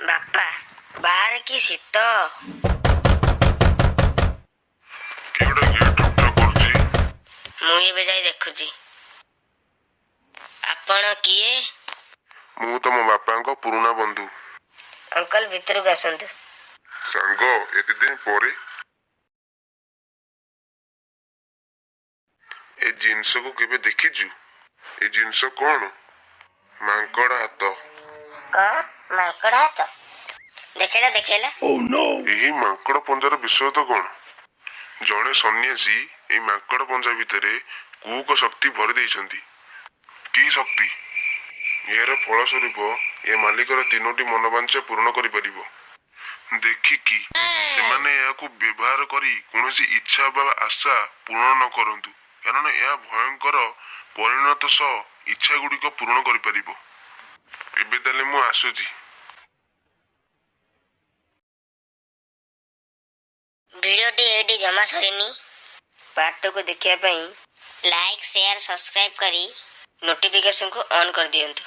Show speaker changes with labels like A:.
A: ବାପା, ବାହାରେ କି ଶୀତ!
B: କିଏ ଗୋଟେ ଗେଟ୍ ଠକ୍ ଠକ୍ କରୁଛି।
A: ମୁଁ ଏବେ ଯାଇ ଦେଖୁଛି। ଆପଣ କିଏ?
B: ମୁଁ ତମ ବାପାଙ୍କ ପୁରୁଣା ବନ୍ଧୁ।
A: ଅଙ୍କଲ, ଭିତରକୁ ଆସନ୍ତୁ।
B: ସାଙ୍ଗ, ଏତେ ଦିନ ପରେ! ଏ ଜିନିଷକୁ କେବେ ଦେଖିଛୁ? ଏ ଜିନିଷ କଣ? ମାଙ୍କଡ଼ ହାତ।
A: କଣ, ମାଙ୍କଡ଼ ହାତ? ଦେଖେଇଲା, ଦେଖେଇଲା।
B: ଏହି ମାଙ୍କଡ଼ ପଞ୍ଜାର ବିଶେଷତ୍ୱ କଣ? ଜଣେ ସନ୍ନ୍ୟାସୀ ଏହି ମାଙ୍କଡ଼ ପଞ୍ଝା ଭିତରେ କୁକ ଶକ୍ତି ଭରି ଦେଇଛନ୍ତି। କି ଶକ୍ତି! ଏହାର ଫଳସ୍ୱରୂପ ଏ ମାଲିକର ତିନୋଟି ମନୋବାଞ୍ଛା ପୂରଣ କରିପାରିବ। ଦେଖିକି ସେମାନେ ଏହାକୁ ବ୍ୟବହାର କରି କୌଣସି ଇଚ୍ଛା ବା ଆଶା ପୂରଣ ନ କରନ୍ତୁ, କାରଣ ଏହା ଭୟଙ୍କର ପରିଣତ ସହ ଇଚ୍ଛା ଗୁଡ଼ିକ ପୂରଣ କରିପାରିବ। ଏବେ ତାହେଲେ ମୁଁ ଆସୁଛି।
A: ଭିଡ଼ିଓଟି ଏଇଠି ଜମା ସରିନି। ପାର୍ଟ 2କୁ ଦେଖିବା ପାଇଁ ଲାଇକ୍, ସେୟାର, ସବସ୍କ୍ରାଇବ୍ କରି ନୋଟିଫିକେସନକୁ ଅନ୍ କରିଦିଅନ୍ତୁ।